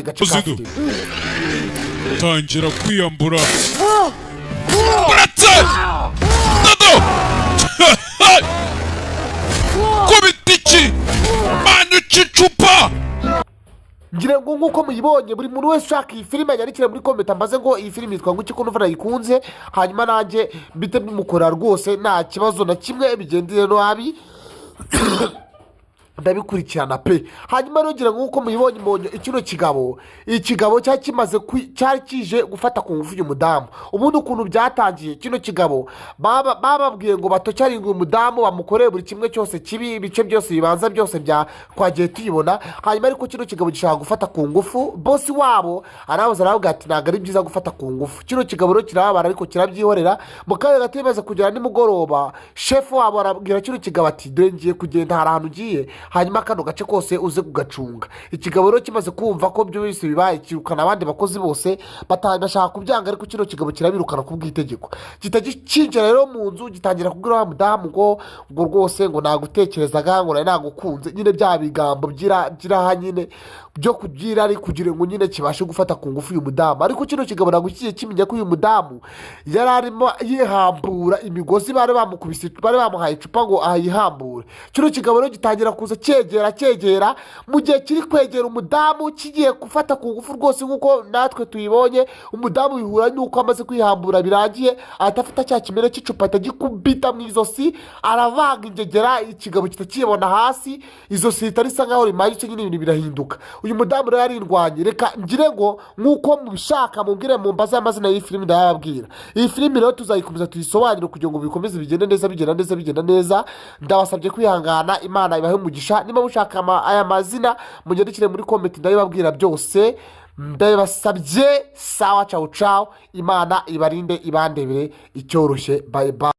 Gace ka Zidu. filime. Tangira kwiyambura uretse dodo kubita iki manyuca icupa. Ngira ngo nk'uko muyibonye, buri muntu wese ushaka iyi filime yandikire muri comment ambaze ngo iyi filime yitwa ngo iki, ko numva nayikunze, hanyuma nanjye mbite bimukorera rwose, nta kibazo na kimwe bigendeye nabi, ndabikurikirana pe. Hanyuma rero ngira ngo nk'uko muyibonye, mbonye kino kigabo, ikigabo cyari kimaze cyari kije gufata ku ngufu uyu mudamu. Ubundi ukuntu byatangiye, kino kigabo bababwiye ngo batocyaringe uyu mudamu, bamukorere buri kimwe cyose kibi, ibice byose bibanza byose bya twagiye tuyibona. Hanyuma ariko kino kigabo gishaka gufata ku ngufu, boss wabo arabaza, aravuga ati ntabwo ari byiza gufata ku ngufu. Kino kigabo rero kirababara ariko kirabyihorera. Mu kanya gato bimaze kugera nimugoroba, shefu wabo arabwira kino kigabo ati dore ngiye kugenda, hari ahantu ugiye, hanyuma kano gace kose uze kugacunga. Ikigabo rero kimaze kumva ko byose bibaye, kirukana abandi bakozi bose bashaka kubyanga, ariko kino kigabo kirabirukana ku bw'itegeko. Gihita kinjira rero mu nzu, gitangira kubwira wa mudamu ngo rwose ngo nagutekerezaga, ngo nari nagukunze nyine, bya bigambo by'iraha nyine byo kubyira, ari kugira ngo nyine kibashe gufata ku ngufu uyu mudamu. Ariko kino kigabo ntabwo kigiye kimenya ko uyu mudamu yari arimo yihambura imigozi bari bamukubise, bari bamuhaye icupa ngo ayihambure. Kino kigabo rero gitangira kuza cyegera, cyegera. Mu gihe kiri kwegera umudamu kigiye gufata ku ngufu rwose, nk'uko natwe tuyibonye, umudamu bihura n'uko amaze kwihambura birangiye, ahita afata cya kimere cy'icupa, ahita agikubita mu izosi, aravanga ingegera, ikigabo kitakibona hasi, izosi rihita risa nkaho rimanyutse nyine, ibintu birahinduka. Uyu mudamu rero yarindwanye. Reka ngire ngo nk'uko mubishaka mubwire, mumbaze amazina y'iyi filimi, ndayababwira. Iyi filimi rero tuzayikomeza tuyisobanure kugira ngo bikomeze bigende neza, bigenda neza, bigenda neza. Ndabasabye kwihangana, Imana ibahe umugisha. Niba mushaka aya mazina, mugendekere muri comment, ndabibabwira byose, ndabibasabye. Sawa, cawu cawu, Imana ibarinde, ibandebere icyoroshye. Bye bye.